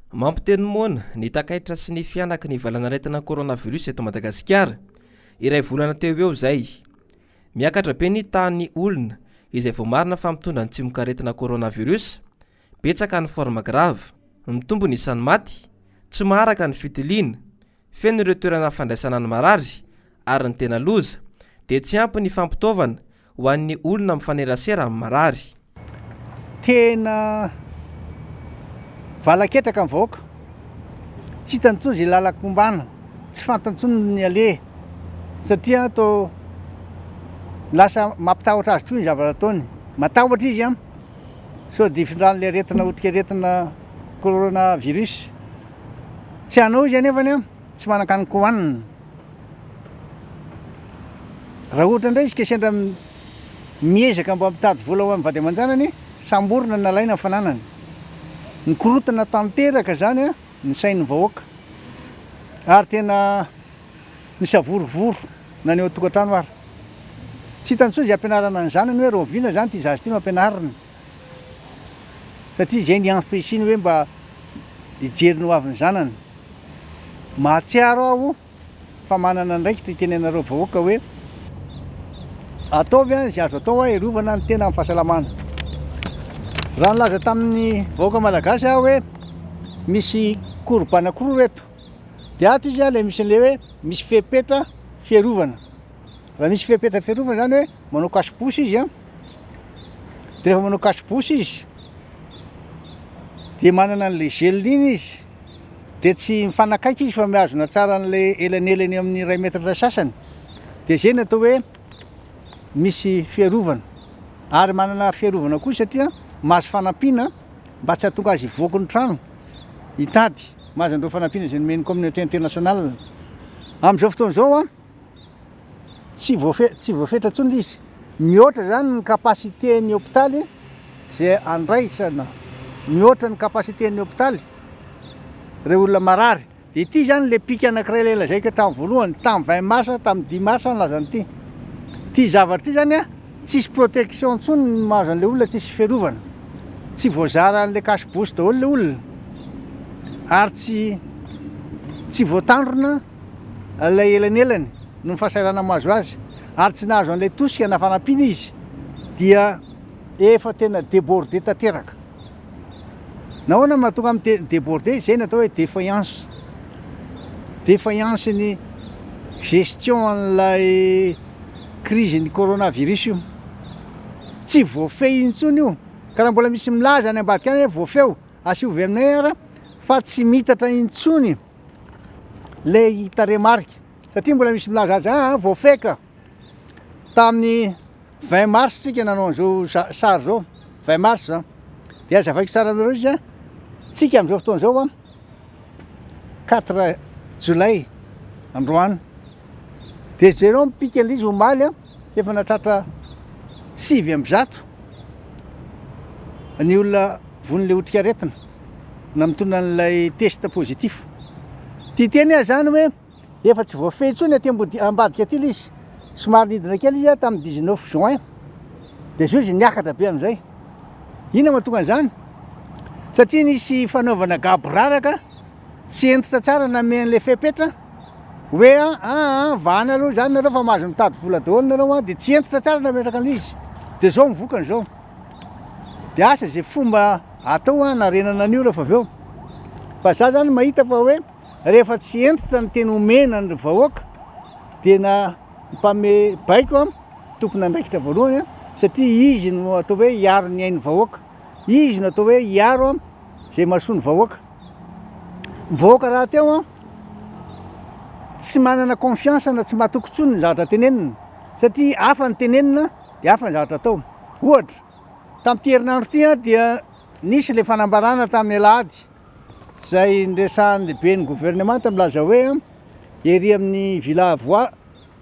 Mampiteny moana ny takaitra sy ny fihanaky ny valanaretina coronavirus eto Madagasikara, iray volana teo ho eo izay. Miakatra be ny tahan'ny olona izay voamarina fa mitondra ny tsimokaretina coronavirus, betsaka ny forme grave, mitombo ny isan'ny maty, tsy maharaka ny fitiliana, Feno ireo toerana fandraisana ny marary ary ny tena loza dia tsy ampy ny fampitaovana ho an'ny olona mifanerasera amin'ny marary. Tena valaketraka ny vahoaka, tsy hitany intsony izay lalan-kombana, tsy fantany intsony ny aleha satria toa lasa mampitahotra azy tokoa ny zavatra ataony, matahotra izy an! sao dia ifindran'ilay aretina otrikaretina coronavirus. Tsy hanao izy anefany an, tsy manan-kanin-ko hanina. Raha ohatra indray izy ka sendra miezaka mba mitady vola ho an'ny vady aman-janany, samborina na alaina ny fananany. Mikorontana tanteraka izany ny sain'ny vahoaka ary tena misavorovoro na ny ao an-tokantrano ary. Tsy hitany intsony izay hampianarana ny zanany hoe rahoviana izany ity zaza ity no hampianarina. Satria izay ny antom-pisiany hoe mba hijery ny hoavin'ny zanany. Mahatsiaro aho fa manana andraikitra hiteny anareo vahoaka hoe ataovy izay azo atao hiarovana ny tena amin'ny fahasalamana. Raha nilaza tamin'ny vahoaka malagasy aho hoe misy courbe anankiroa ireto, dia ato izy ilay misy an'ilay hoe misy fepetra fiarovana. Raha misy fepetra fiarovana izany hoe manao cache-bouche izy an, dia rehefa manao cache-bouche izy dia manana an'ilay gel iny izy, dia tsy mifanakaiky izy fa mihazona tsara an'ilay elanelany eo amin'ny iray metatra sasany, dia izay no atao hoe misy fiarovana, ary manana fiarovana koa satria mahazo fanampiana mba tsy hahatonga azy hivoaka ny trano hitady, mahazo an'ireo fanampiana izay nomen'ny communauté internationale. Amin'izao fotoana izao an, tsy voafe- tsy voafetra intsony ilay izy, mihoatra izany ny capacité ny hopitaly izay andraisana, mihoatra ny capacité ny hopitaly ireo olona marary, dia ity izany ilay pic anankiray ilay lazaiko hatramin'ny voalohany, tamin'ny 20 mars, tamin'ny 10 mars nilaza an'ity, ity zavatra ity izany an, tsisy protection intsony ny mahazo an'ilay olona, tsisy fiarovana, tsy voazara an'ilay cache bouche daholo ilay olona, ary tsy tsy voatandrina ilay elanelany noho ny fahasahiranana mahazo azy ary tsy nahazo an'ilay tosika na fanampiana izy dia efa tena débordé tanteraka. Nahoana no mahatonga amin'ny débordé? Izay no atao hoe défaillance. Défaillance ny gestion an'ilay crise ny coronavirus io. Tsy voafehy intsony io. Ka raha mbola misy milaza any ambadika any hoe voafehy, asiovy aminay ara fa tsy mitatra intsony. Ilay tarehimarika satria mbola misy milaza azy aa voafeka tamin'ny 20 mars tsika nanao an'izao sary zao 20 mars zany de azavaiko tsara anareo izy a tsika amin'izao fotoana izao a 4 jolay androany de jereo mipika an'ilay izy omaly a efa nahatratra 109 ny olona voan'ilay otrikaretina na mitondra an'ilay test positif. Tia teny aho izany hoe efa tsy voafehy intsony aty ambody ambadika aty ilay izy. Somary nidina kely izy tamin'ny 19 juin. Dia zao izy niakatra be amin'izay. Inona mahatonga an'izany? Satria nisy fanaovana gaboraraka tsy hentitra tsara nanome an'ilay fepetra hoe aa vahana aloha izany nareo fa mahazo mitady vola daholo nareo a, dia tsy hentitra tsara nametraka an'ilay izy. Dia izao ny vokany izao. Dia asa izay fomba atao hanarenana an'io rehefa avy eo. Fa za zany mahita fa hoe rehefa tsy hentitra ny teny omena ny vahoaka dia na mpanome baiko an, tompon'andraikitra voalohany an, satria izy no atao hoe hiaro ny ain'ny vahoaka, izy no atao hoe hiaro an izay mahasoa ny vahoaka. Ny vahoaka rahateo an tsy manana confiance na tsy matoky intsony ny zavatra tenenina satria hafa ny tenenina dia hafa ny zavatra atao. Ohatra, tamin'ity herinandro ity dia nisy ilay fanambarana tamin'ny alahady izay niresahan'ny lehiben'ny governemanta milaza hoe ery amin'ny villa Voa-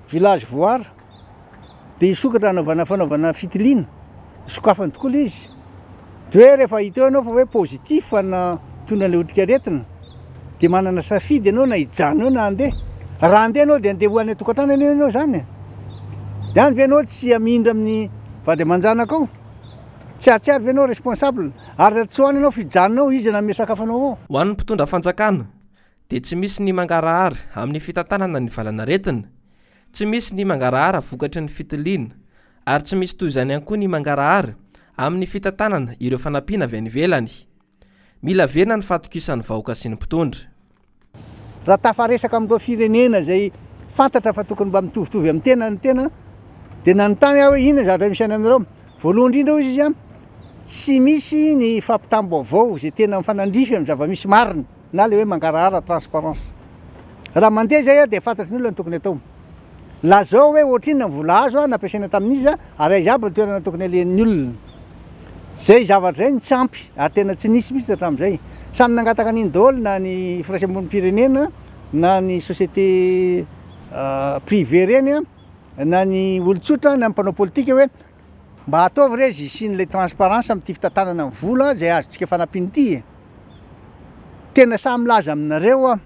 village Voara dia hisokatra hanaovana fanaovana fitiliana, sokafany tokoa ilay izy. Dia hoe rehefa hita eo ianao fa hoe positif na mitondra an'ilay otrikaretina dia manana safidy ianao na hijanona eo na handeha. Raha handeha ianao dia handeha ho any an-tokantrano anie ianao izany e. Dia any ve ianao tsy hamindra amin'ny vady aman-janakao? Tsy hahatsiaro ve ianao responsable? Ary raha tsy ho any ianao fijanona ao, iza nanome sakafo anao ao? Ho an'ny mpitondra fanjakana dia tsy misy ny mangarahara amin'ny fitantanana ny valanaretina, tsy misy ny mangarahara vokatry ny fitiliana ary tsy misy toy izany ihany koa ny mangarahara amin'ny fitantanana ireo fanampiana avy any ivelany. Mila averina ny fahatokisan'ny vahoaka sy ny mpitondra. Raha tafaresaka amin'ireo firenena izay fantatra fa tokony mba mitovitovy amin'ny tena ny tena dia nanontany aho hoe inona ny zavatra misy any aminareo. Voalohany indrindra hoy izy, tsy misy ny fampitam-baovao izay tena mifanandrify amin'ny zava-misy marina na ilay hoe mangarahara, transparence. Raha mandeha izay dia fantatry ny olona ny tokony atao. Lazao hoe ohatrinona ny vola azo nampiasaina tamin'iza ary aiza aby ny toerana tokony alehan'ny olona. Izay zavatra izay no tsy ampy ary tena tsy nisy mihitsy hatramin'izay. Samy nangataka an'iny daholo na ny firaisamonim-pirenena na ny société privée ireny na ny olon-tsotra na ny mpanao politika hoe mba ataovy re izy hisian'ilay transparence amin'ity fitantanana ny vola izay azontsika fanampiana ity e. Tena sahy milaza aminareo aho.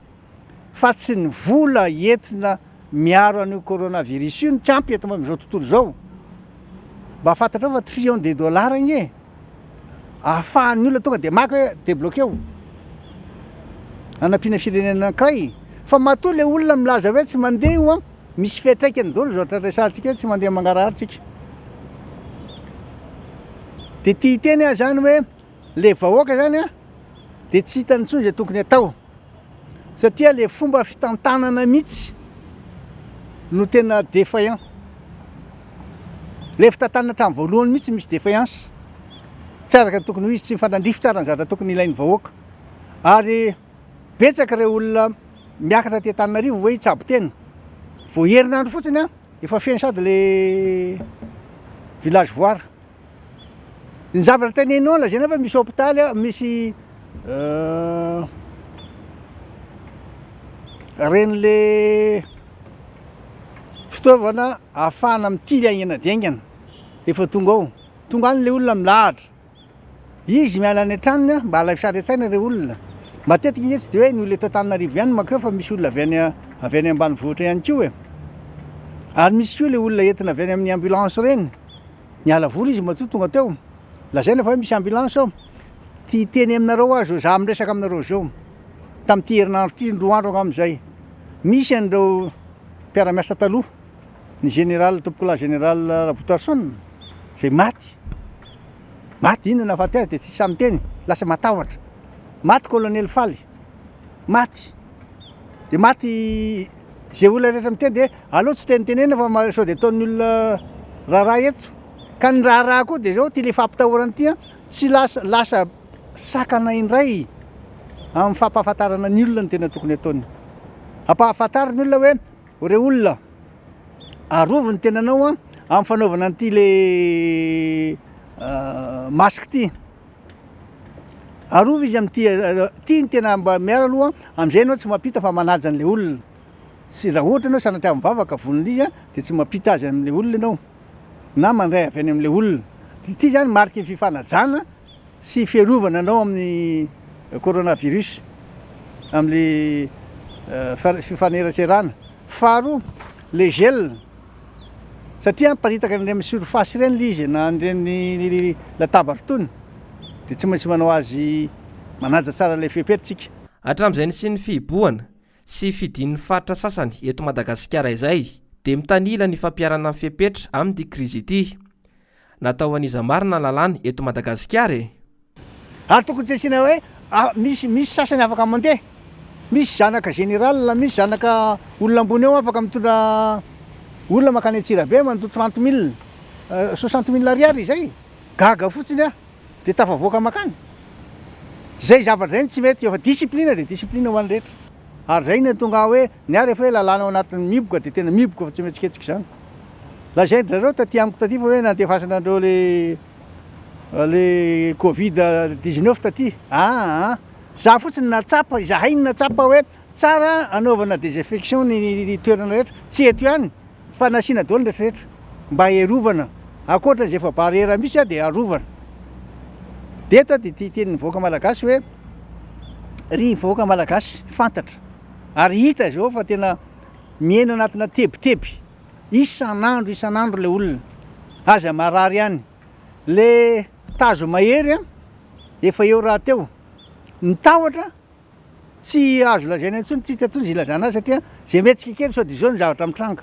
fa tsy ny vola entina miaro an'io coronavirus io no tsy ampy eto amin'izao tontolo izao. Mba fantatrao fa trillion de dollars anie ahafahan'ny olona tonga dia maka hoe débloquer-o hanampiana firenena anankiray. Fa matoa ilay olona milaza hoe tsy mandeha io an, misy fiantraikany daholo izao zavatra resahantsika hoe tsy mandeha mangarahara tsika. Dia tia hiteny aho izany hoe le vahoaka izany an dia tsy hitany intsony izay tokony atao. Satria le fomba fitantanana mihitsy no tena défaillant. Le fitantanana hatramin'ny voalohany mihitsy misy défaillance. Tsy araka ny tokony ho izy, tsy mifanandrify tsara ny zavatra tokony ilain'ny vahoaka. Ary betsaka ireo olona miakatra aty Antananarivo hoe hitsabo tena. Vao herinandro fotsiny an, efa feno sady le village voara. Ny zavatra teneninao lazaina fa misy hopitaly misy reny le fitaovana ahafahana mitily haingana dia haingana efa tonga ao, tonga any le olona milahatra, izy miala any an-tranony mba alaivo sary an-tsaina ireo olona, matetika nge tsy de hoe ny olona eto Antananarivo ihany mankeo fa misy olona avy any avy any ambanivohitra ihany koa e, ary misy koa le olona entina avy any amin'ny ambulance ireny. Niala vola izy matoa tonga teo. Lazaina fa hoe misy ambulance ao. Ty hiteny aminareo aho zao, za miresaka aminareo zao. Tamin'ity herinandro ity, roa andro angamba izay. Misy an'ireo mpiara-miasa taloha, ny général tompokolahy général Rabotoarison, izay maty. Maty, inona nahafaty azy dia tsisy sahy miteny, lasa matahotra. Maty colonel Faly, maty. Dia maty izay olona rehetra miteny dia aleo tsy tenitenena fa sao dia ataon'ny olona raharaha eto. Ka ny raharaha koa dia izao ity le fampitahorana ity an, tsy lasa lasa sakana indray amin'ny fampahafantarana ny olona ny tena tokony ataony. Ampahafantaro ny olona hoe re olona arovy ny tenanao an amin'ny fanaovana an'ity le masque ity. Arovy izy amin'ity ity ny tena mba miala aloha amin'izay ianao tsy mampita fa manaja an'ilay olona. Tsy raha ohatra ianao sanatria mivavaka vonona izy dia tsy mampita azy amin'ilay olona ianao na mandray avy any amin'ilay olona. Ity izany mariky ny fifanajana sy fiarovana anao amin'ny coronavirus amin'ilay fifaneraserana. Faharoa, le gel. Satria miparitaka any amin'ny surface ireny ilay izy na an'ireny latabatra itony dia tsy maintsy manao azy manaja tsara ilay fepetra isika. Hatramin'izay nisian'ny fihibohana sy fidin'ny faritra sasany eto Madagasikara izay dia mitanila ny fampiharana ny fepetra amin'ity krizy ity. Natao ho an'iza marina ny lalàna eto Madagasikara e? Ary tokony tsy asiana hoe misy misy sasany afaka mandeha, misy zanaka général, misy zanaka olona ambony eo afaka mitondra olona mankany Antsirabe mandoa trente mille, soixante mille ariary izay, gaga fotsiny aho dia tafavoaka mankany. Izay zavatra izay no tsy mety, efa discipline dia discipline ho an'ny rehetra. Ary izay no tonga hoe ny ahy rehefa hoe lalàna ao anatin'ny mihiboka dia tena mihiboka fa tsy mihetsiketsika izany. Lazain-dry zareo taty amiko taty fa hoe nandefasana an'ireo le Le covid 19 taty aa za fotsiny nahatsapa, izahay no nahatsapa hoe tsara anaovana desinfection ny toerana rehetra, tsy eto ihany fa nasiana daholo ny rehetra rehetra mba hiarovana, ankoatra izay efa barrière misy dia arovana. Dia eto aho dia te hiteny ny vahoaka malagasy hoe ry vahoaka malagasy fantatra ary hita izao fa tena miaina anatina tebiteby isan'andro isan'andro ilay olona, aza marary ihany. Le Tazo mahery efa eo rahateo. Ny tahotra tsy azo lazaina intsony, tsy hita intsony izay ilazana azy satria izay mihetsika kely sao dia izao ny zavatra mitranga,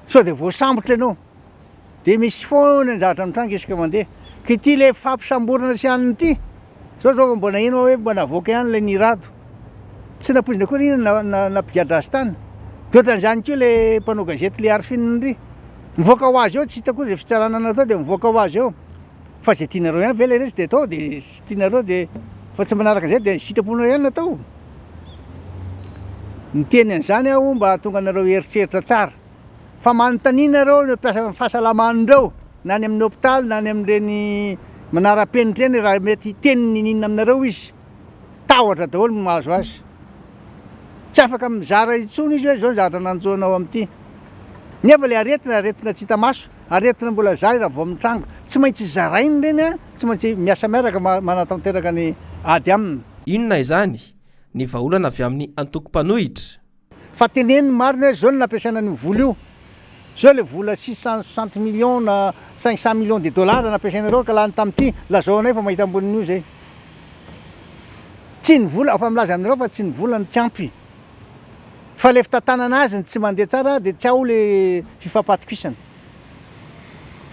sao dia voasambotra ianao, dia misy foana ny zavatra mitranga isaka mandeha. Ka ity ilay fampisamborana sy anona ity, izao izao vao mba naheno aho hoe mba navoaka ihany ilay Nirado, tsy nampoizina akory iny na nampigadra azy tany. Dia ohatran'izany koa ilay mpanao gazety ilay Arfin ry, mivoaka ho azy eo, tsy hita koa izay fitsarana natao dia mivoaka ho azy eo. Fa izay tianareo ihany ve ilay resy dia atao dia tsy tianareo dia fa tsy manaraka an'izay dia sitraponareo ihany no atao. Miteny an'izany aho mba hahatonga anareo hieritreritra tsara. Fa manontania nareo ireo mpiasa fahasalamana ireo na any amin'ny hopitaly na any amin'ireny manara-penitra ireny raha mety hiteny niniana aminareo izy. Tahotra daholo no mahazo azy. Tsy afaka mizara intsony izy hoe izao ny zavatra nanjo anao amin'ity. Nefa ilay aretina, aretina tsy hita maso. Aretina mbola zary raha vao mitranga. Tsy maintsy zaraina ireny an, tsy maintsy miasa miaraka manatanteraka ny ady aminy. Inona izany ny vahaolana avy amin'ny antoko mpanohitra? Fa teneno ny marina hoe zao no nampiasaina an'io vola io, zao le vola 660 millions na 500 millions de dollars nampiasainareo ka lany tamin'ity, lazao anay fa mahita ambonin'io zay. Tsy ny vola, fa milaza aminareo fa tsy ny vola no tsy ampy. Fa le fitantanana azy no tsy mandeha tsara de tsy ao le fifampatokisana.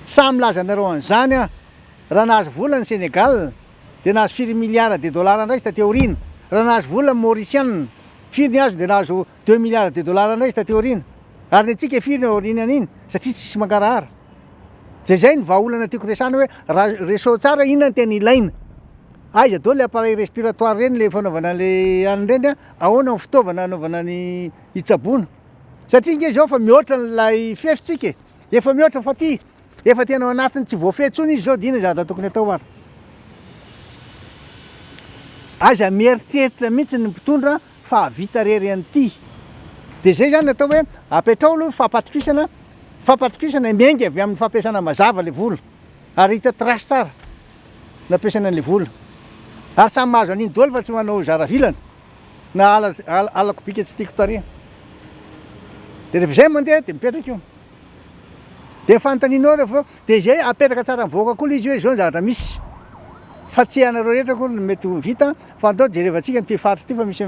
Samy milaza anareo an'izany aho. Raha nahazo vola ny Senegal de nahazo firy milliards de dollars indray izy taty aoriana. Raha nahazo vola ny Mauritian, firy ny azony de nahazo deux milliards de dollars indray izy taty aoriana. Ary ny antsika firy ny aorianan'iny satria tsisy mangarahara. De zay ny vahaolana tiako resahana hoe raha resao tsara inona no tena ilaina. Aiza daholo le appareil respiratoire reny le fanaovana le anona reny a, ahoana ny fitaovana anaovana ny hitsaboana? Satria nge zao efa mihoatra an'ilay fefy tsika e, efa mihoatra fa ty efa tena ao anatin'ny tsy voafehy intsony izy zao de inona zavatra tokony atao ary? Aiza mieritreritra mihitsy ny mpitondra fa hahavita rery an'ity. De zay zany atao hoe apetrao aloha fampatokisana, fampatokisana miainga avy amin'ny fampiasana mazava le vola ary hita trace tsara. nampiasaina an'ilay vola. Ary samy mahazo an'iny daholo fa tsy manao zara vilana na ala alako bika tsy tiako tarehy. Dia rehefa izay mandeha dia mipetraka io. Dia fanontanianao rehefa dia izay apetraka tsara amin'ny vahoaka koa ilay izy hoe izao ny zavatra misy. Fa tsy ianareo rehetra akory no mety ho vita fa andao jerevantsika an'ity faritra ity fa misy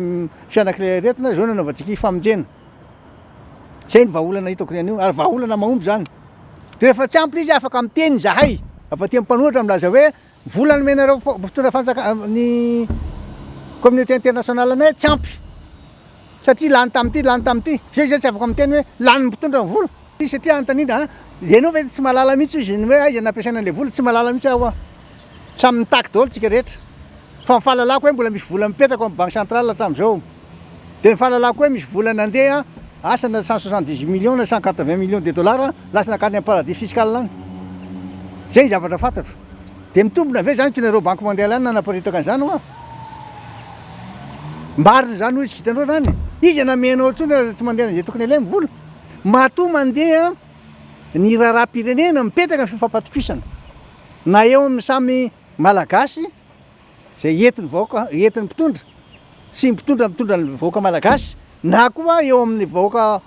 fianak'ilay aretina, izao no anaovantsika famonjena. Izay ny vahaolana hitako ny an'io ary vahaolana mahomby izany. Dia rehefa tsy ampy ilay izy afaka miteny izahay avy aty amin'ny mpanohitra milaza hoe vola nomenareo mpitondra fanjaka ny communauté internationale anay tsy ampy satria lany tamin'ity lany tamin'ity. Izay izay tsy afaka miteny hoe lanin'ny mpitondra ny vola. Satria anontaniana an, ianao ve tsy mahalala mihitsy izy ny hoe aiza nampiasaina an'ilay vola, tsy mahalala mihitsy aho hoa. Samy mitaky daholo tsika rehetra. Fa ny fahalalako hoe mbola misy vola mipetraka ao amin'ny banque centrale hatramin'izao. Dia ny fahalalako hoe misy vola nandeha, asa na 178 millions na 180 millions de dollars lasa nankany amin'ny paradis fiscal any. Izay ny zavatra fantatro. Dia mitombina ve izany tsy nareo banque mondiale any nanaparitaka an'izany hoa? Marina izany hoy izy hitanareo izany? Iza namenao intsony raha tsy mandeha an'izay tokony alaina ny vola? Matoa mandeha ny raharaham-pirenena mipetraka ny fifampatokisana na eo amin'ny samy Malagasy izay entin'ny vahoaka, entin'ny mpitondra sy ny mpitondra mitondra ny vahoaka Malagasy na koa eo amin'ny vahoaka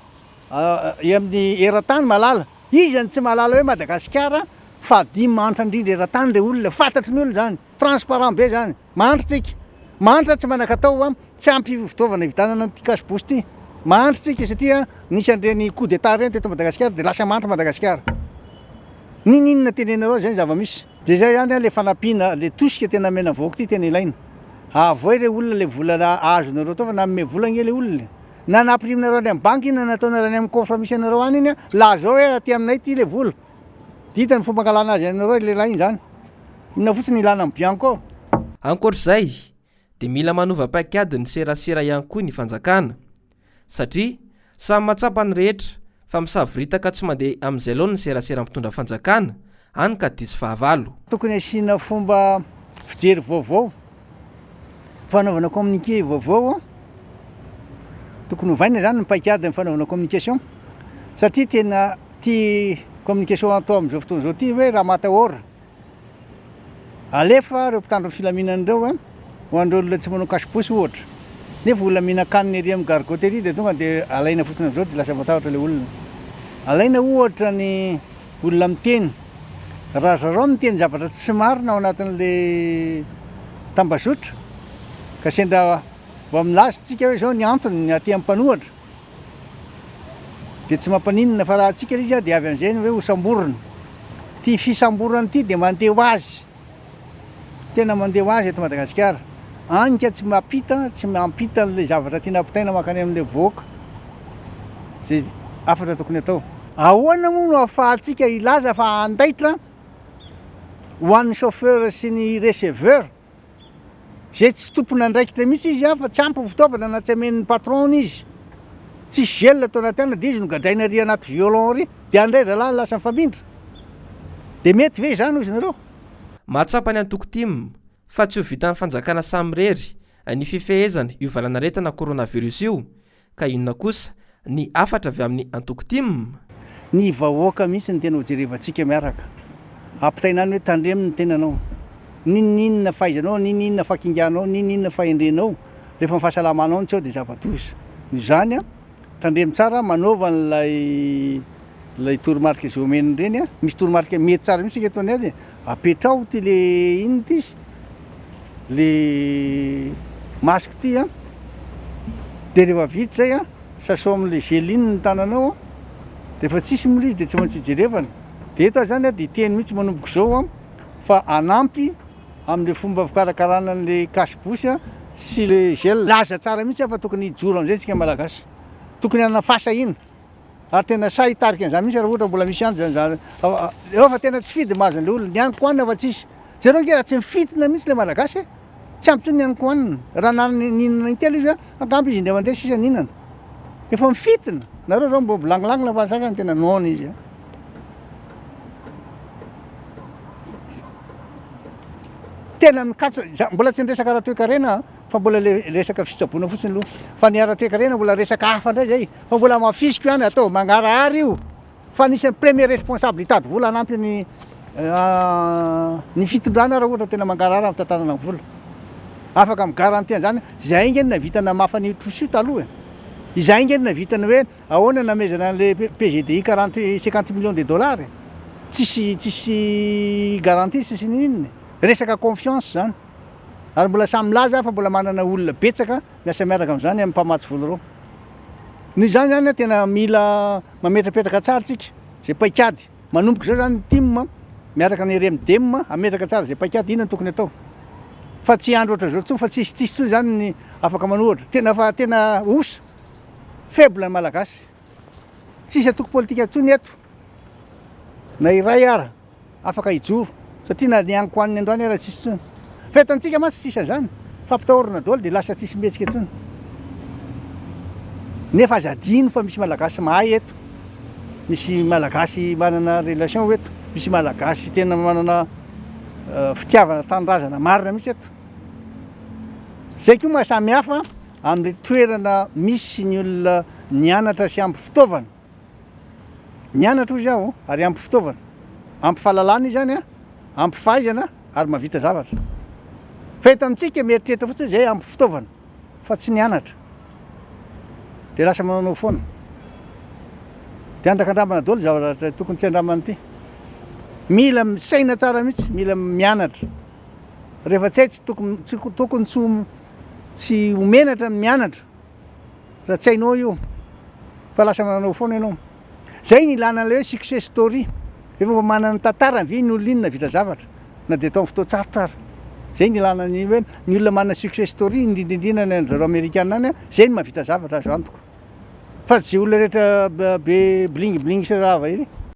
eo amin'ny eran-tany mahalala. Iza no tsy mahalala hoe Madagasikara fahadimy mahantra indrindra eran-tany re olona, fantatry ny olona izany, transparent be izany. Mahantra tsika. Mahantra tsy manan-katao, tsy ampy fitaovana hividianana an'ity cache bourse ity. Mahantra tsika satria nisy an'ireny coup d'Etat ireny teto Madagasikara dia lasa mahantra Madagasikara. N'inon'inona tenenareo izay ny zava-misy. Dia izay ihany ilay fanampiana, ilay tosika tena omena ny vahoaka ity tena ilaina. Avoay re olona ilay vola azonareo tao fa nanome vola ange ilay olona e. Na nampirimnareo any amin'ny banky iny na nataonareo any amin'ny coffre misy anareo any iny, lazao hoe aty aminay ity ilay vola. Dia hita ny fomba angalana azy anareo ilay ilaina izany. Inona fotsiny ilana ny Bianco? Ankoatra izay dia mila manova paikady ny serasera ihany koa ny fanjakana satria samy mahatsapa ny rehetra fa misavoritaka tsy mandeha amin'izay laoniny ny serasera mpitondra fanjakana hany ka diso fahavalo. Tokony asiana fomba fijery vaovao, fanaovana communiqué vaovao, tokony ovaina izany ny paikady amin'ny fanaovana communication satria tena ity communication atao amin'izao fotoana izao ity hoe ramatahora. Alefa ireo mpitandro ny filaminana ireo an, ho an'ireo olona tsy manao cache-bouche ohatra. Nefa olona mihinan-kanina ery amin'ny gargote ery dia tonga dia alaina fotsiny amin'izao dia lasa matahotra ilay olona. Alaina ohatra ny olona miteny. Raha zareo miteny zavatra tsy marina ao anatin'le tambazotra ka sendra mba milaza tsika hoe zao ny antony ny aty amin'ny mpanohatra dia tsy mampaninona fa raha antsika le izy dia avy amin'izay ny hoe hosamborina. Ty fisamborana ity dia mandeha ho azy, tena mandeha ho azy eto Madagasikara. Any ka tsy mampita, tsy mampita an'ilay zavatra tiana ampitaina mankany amin'ilay vahoaka izay hafatra tokony atao. Ahoana moa no ahafahantsika hilaza fa handaitra ho an'ny chauffeur sy ny receveur izay tsy tompon'andraikitra mihitsy izy fa tsy ampy ny fitaovana na tsy amen'ny patron-ny izy, tsisy gel ato anaty any dia izy no gadraina ary anaty violon ary dia any indray zalahy lasa mifamindra dia mety ve izany hozy nareo? Mahatsapa ny antoko tim fa tsy ho vitan'ny fanjakana samirery ny fifehezana io valanaretina coronavirus io Ka inona kosa ny hafatra avy amin'ny antoko tim? Ny vahoaka mihitsy no tena ho jerevantsika miaraka. Ampitaina any hoe tandremo ny tenanao. N'inon'inona fahaizanao, n'inon'inona fahakinganao, n'inon'inona fahendrenao, rehefa ny fahasalamanao no tsy ao dia zava-doza. Noho izany, tandremo tsara, manaova an'ilay ilay toromarika izay omeny ireny. Misy toromarika mety tsara mihitsy ange ataony azy e. Apetraho ity le inona ity izy? Le masque ity an, de rehefa vita zay an, sasao amle gel iny ny tananao an, de efa tsisy moa le izy de tsy maintsy hijerevana, de eto aho zany an de hiteny mihitsy manomboka izao an, fa hanampy amle fomba fikarakarana anle cache bouche an sy le gel, milaza tsara mihitsy aho fa tokony hijoro amizay tsika malagasy, tokony hanana fahasahiana. Ary tena sahy hitarika an'izany mihitsy raha ohatra mbola misy ihany zany zany eo fa tena tsy fidy mahazo an'ilay olona, ny hanin-kohanina fa tsisy. Jereo ange raha tsy mifintina mihitsy ilay malagasy e, tsy ampy intsony ny hanin-kohanina. Raha nihinana intelo izy angamba izy indray mandeha sisa nihinana. Efa mifintina, nareo zao mbo milangilangy fa ny sasany tena noana izy. Tena mikatso, mbola tsy niresaka ara-toekarena fa mbola le resaka fitsaboana fotsiny aloha. Fa ny ara-toekarena mbola resaka hafa indray zay. Fa mbola hamafisiko ihany, ataovy mangarahara io fa anisan'ny premier responsable hitady vola hanampy ny ny fitondrana raha ohatra tena mangarahara amin'ny fitantanana ny vola. Afaka mi-garantie an'izany, izay ange no nahavita namafa an'io trosa io taloha e. Izay ange no nahavita ny hoe ahoana namehezana an'ilay PGDI 40, 50 millions de dollars e. Tsisy tsisy garantie tsisy n'inon'inona e. Resaka confiance izany. Ary mbola samy milaza fa mbola manana olona betsaka miasa miaraka amin'izany amin'ny mpamatsy vola ireo. Noho izany izany tena mila mametrapetraka tsara tsika izay paikady. Manomboka izao izany ny tim miaraka amin'ny RMDM hametraka tsara izay paikady inona no tokony atao. Fa tsy andro ohatran'izao intsony fa tsisy tsisy intsony izany ny afaka manohatra. Tena fa tena osa, faible ny Malagasy. Tsisy antoko politika intsony eto na iray ara. Afaka hijoro satria na ny ankohaniny androany ara tsisy intsony. Fa eto amintsika mantsy tsisy an'izany. Fampitahorana daholo dia lasa tsisy mihetsika intsony. Nefa aza adino fa misy Malagasy mahay eto. Misy Malagasy manana relation eto. Misy Malagasy tena manana fitiavana tanindrazana marina mihitsy eto. Izay koa maha samy hafa amin'ilay toerana misy ny olona nianatra sy ampy fitaovana. Nianatra hozy aho ary ampy fitaovana, ampy fahalalana izy any, ampy fahaizana ary mahavita zavatra. Fa eto amintsika mieritreritra fotsiny izay ampy fitaovana fa tsy nianatra. Dia lasa manaonao foana. Dia andrakandramana daholo zavatra tokony tsy andramana ity. Mila misaina tsara mihitsy, mila mianatra. Rehefa tsy hay tsy tokony tsy tokony tsy tsy ho menatra ny mianatra. Raha tsy hainao io fa lasa mananao foana ianao. Zay ny ilana an'ilay hoe success story. Efa mba manana ny tantarany ve iny olona iny nahavita zavatra na dia tao amin'ny fotoan-tsarotra ary. Zay ny ilana ny hoe ny olona manana success story indrindra indrindra ny an-dry zareo amerikana any, zay no mahavita zavatra azo antoka. Fa tsy izay olona rehetra be bling bling sy rava iry.